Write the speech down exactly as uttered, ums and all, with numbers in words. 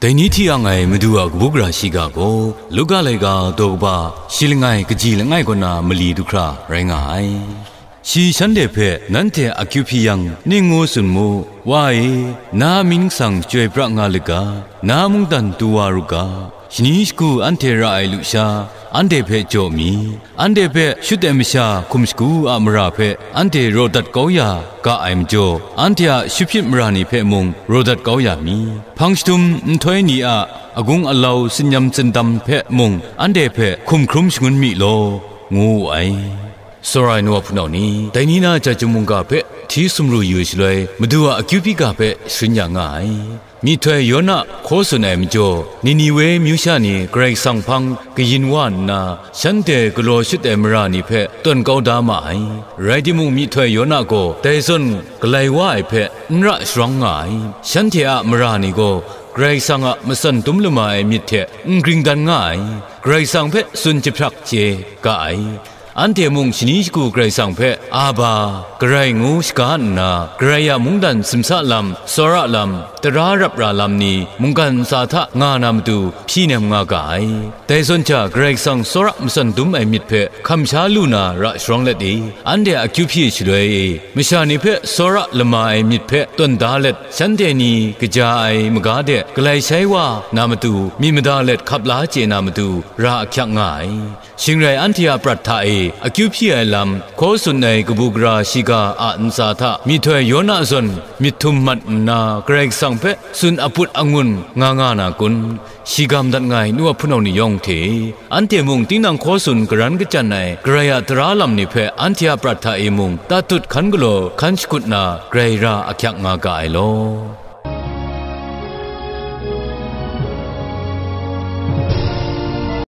Dai ni hti ang ai Madu a kabu gara shiga gaw, Luka laika daw kaba shi langai kaji langai kaw na mali du hkra rai nga ai. Shi shanhte hpe nanhte akyu hpyi yang, ning ngu tsun mu, Wa e, na mying ningsang chyoi pra nga lit ga, na mungdan tu wa ru ga, shani shagu anhte ra ai lusha, anhte hpe jaw mi. Anhte hpe shut ai masha hkum shagu a mara hpe anhte raw dat kau ya ga ai majaw, anhte a shut hpyit mara ni hpe mung raw dat kau ya mi. Hpang shadum nhtoi ni a agung alau tsin-yam tsindam hpe mung anhte hpe hkum hkrum shangun mi law, ngu wu ai. Tsawra ai nu a hpunau ni, dai ni na chyum mungga hpe hti sumru yu shaloi, Madu a akyu hpyi ga hpe sharin ya nga ai. Myihtoi Yona hkaw tsun ai majaw, Niniwe myu sha ni Karai Kasang hpang kayin wa nna, shanhte galaw shut ai mara ni hpe tawn kau da ma ai. Rai timung, myihtoi Yona gaw dai zawn galai wa ai hpe n ra sharawng nga ai. Shanhte a mara ni gaw Karai Kasang a matsan dum lama ai myit hte n gring dan nga ai. Karai Kasang hpe tsun jahpyak chye ga ai. Anhte mung shani shagu Karai Kasang hpe, Aba, Karai ngu shaga nna, Karai a mungdan simsa lam, tsawra lam, tara rap ra lam ni mungkan ntsa hta nga na matu hpyi nem nga ga ai. Dai zawn hta Karai Kasang tsawra matsan dum ai myit hpe hkam sha lu na ra sharawng let e, anhte a akyu hpyi shaloi e, masha ni hpe tsawra lama ai myit hpe tawn da let, shanhte ni kaja ai maga de galai shai wa na matu myit mada let hkap la chye na matu ra ahkyak nga ai. Shing rai anhte a prat hta e akyu hpyi ai lam, hkaw tsun ai kabu gara shiga a ntsa hta myihtoi Yona zawn myit htum mat nna Karai Kasang hpe tsun aput angun nga nga na kun? Shi ga madat nga ai nu a hpunau ni yawng hte, anhte mung tinang hkaw tsun karan kachyan ai Karai a tara lam ni hpe anhte a prat hta e mung tatut hkan galaw hkan shakut na grai ra ahkyak nga ga ai law.